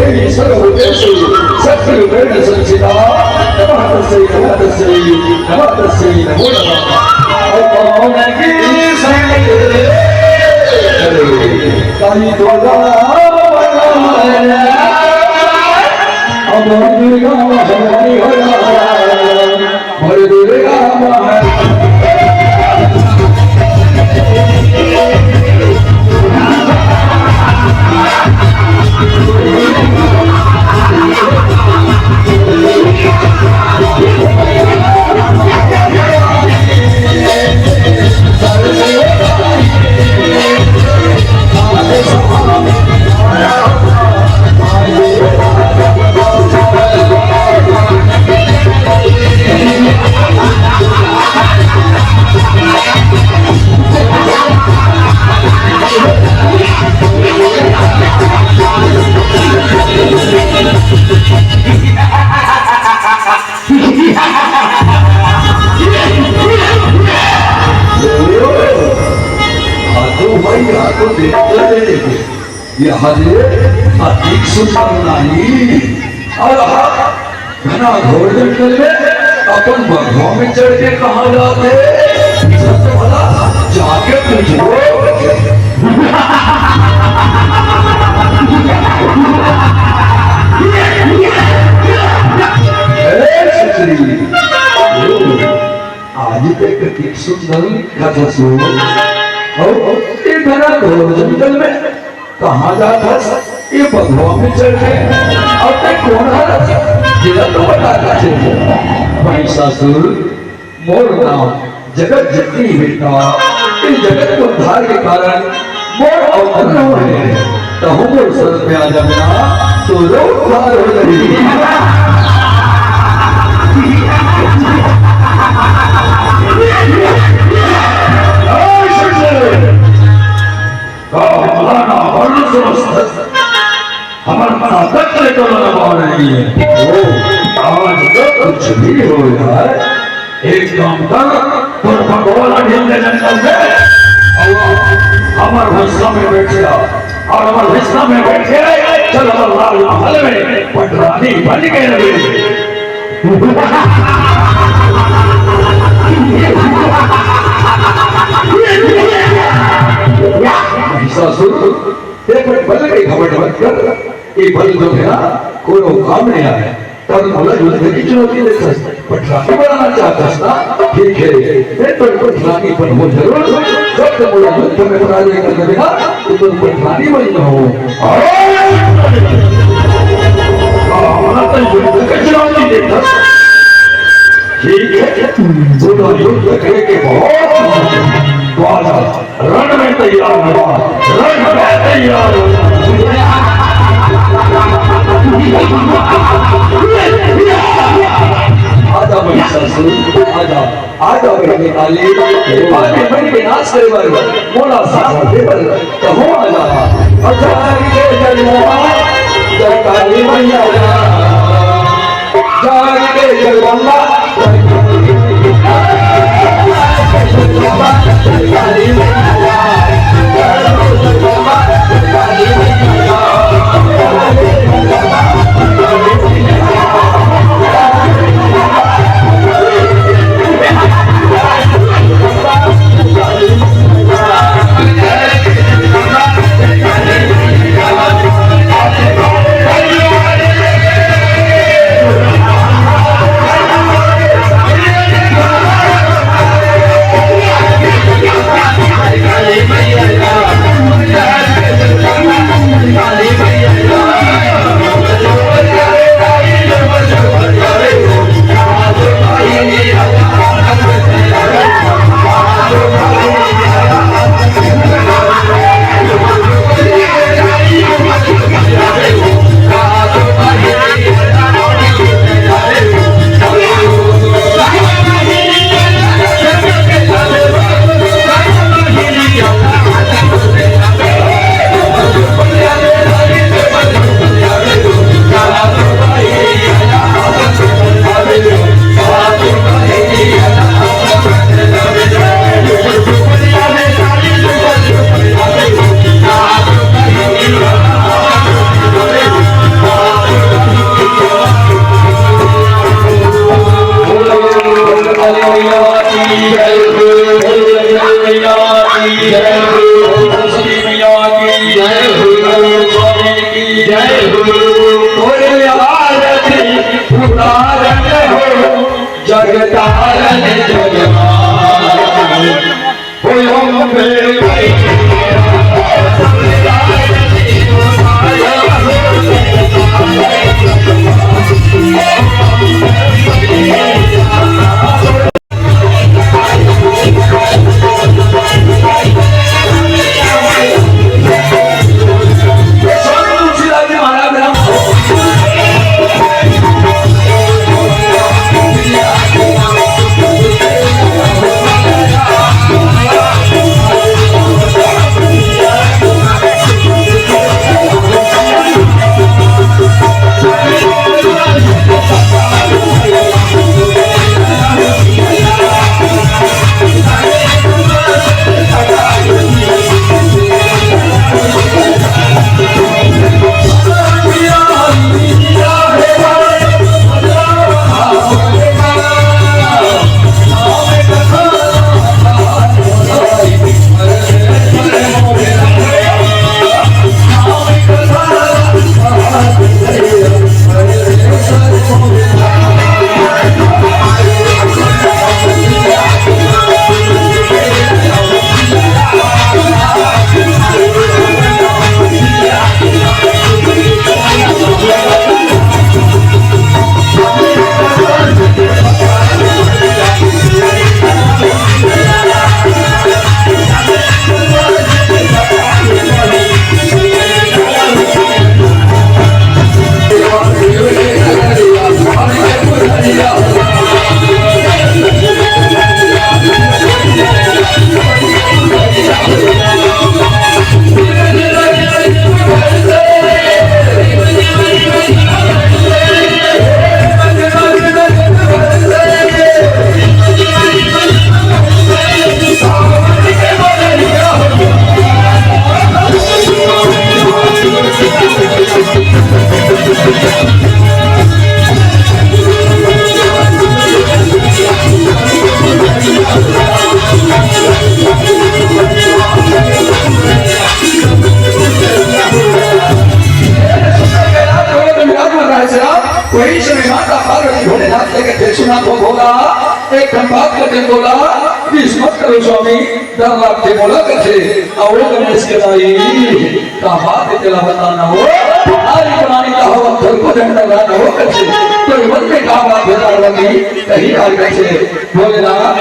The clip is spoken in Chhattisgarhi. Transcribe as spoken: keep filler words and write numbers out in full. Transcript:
सर्वभूतेषु शक्तिरूपेण संस्थिता। नमः तस्यै, नमः तस्यै, नमः तस्यै, नमो नमः। ॐ नमो नारायणाय। काली ध्वजा अब दुर्गा हमारी हो। हाँ तो भाई, हाँ तो देखते रहे। यह दे अतिक सुंदर नारी। और घना घोर जंगल में अपन बघवा में चढ़ के कहाँ जाते? सच भला जाके पूछो। ए सुश्री, आज तक अतिक सुंदर लिखा था सो। और ये घना घोर जंगल में कहाँ जात हस? ये बघवा में चढ़ के। अब तक कौन हरस? जिला तो बता दे। महिषासुर, मोर नाम जगत जितनी बेटा, ये जगत को उद्धार के कारण मोर अवतरण होय हे। तहु मोर शरण में आ जा बेटा, तो रो उद्धार हो जाही। का फलाना वर्ण समस्त हमर ताकत ले तो लड़वा रही है। ओ, आज तो कुछ भी हो जाए, एक काम कर, तोर भगवान ढील दे जंगल में, और हमर हिस्सा में बैठ जा, और हमर हिस्सा में बैठ के चल हमर लाल महल में पटरानी बन के रहे। महिषासुर, ते अपन बल के घमंड मत कर। ये बल जो है ना, कोनो काम नहीं आए। तब मोला युद्ध की चुनौती देथस, पटरानी बनाना चाहथस ना? ठीक है, मैं तो पटरानी बनहूँ जरूर। जब तक मोला युद्ध में पराजय कर देबे ना, तो तुम पटरानी बन जाओ। हमरा तो युद्ध की चुनौती देथस। ठीक है, तोला युद्ध करे के बहुत मन हे। तो आजा, रण में तैयार हो, रण में तैयार हो। आजा महिषासुर, आजा, आजा बहिनी काली, आज मन के नाश करे बर, मोला साथ दे बर, कहूँ आजा। और जाकर के जल, जल काली मैया। जगतारण जगमान हो अम्बे मैया। वही समय माता पार्वती भोलेनाथ के कथे सुना तो भोला, एक ठन बात कथे बोला, विष मत करो स्वामी, डर लागथे मोला कथे। अउ गणेश के दाई, का बात हे तेला बताना हो। हरि प्राणी का हो, अक्खर को झंडा लाना हो कथे। तो मन में का बात हे पार्वती, कही आ कथे। भोलेनाथ।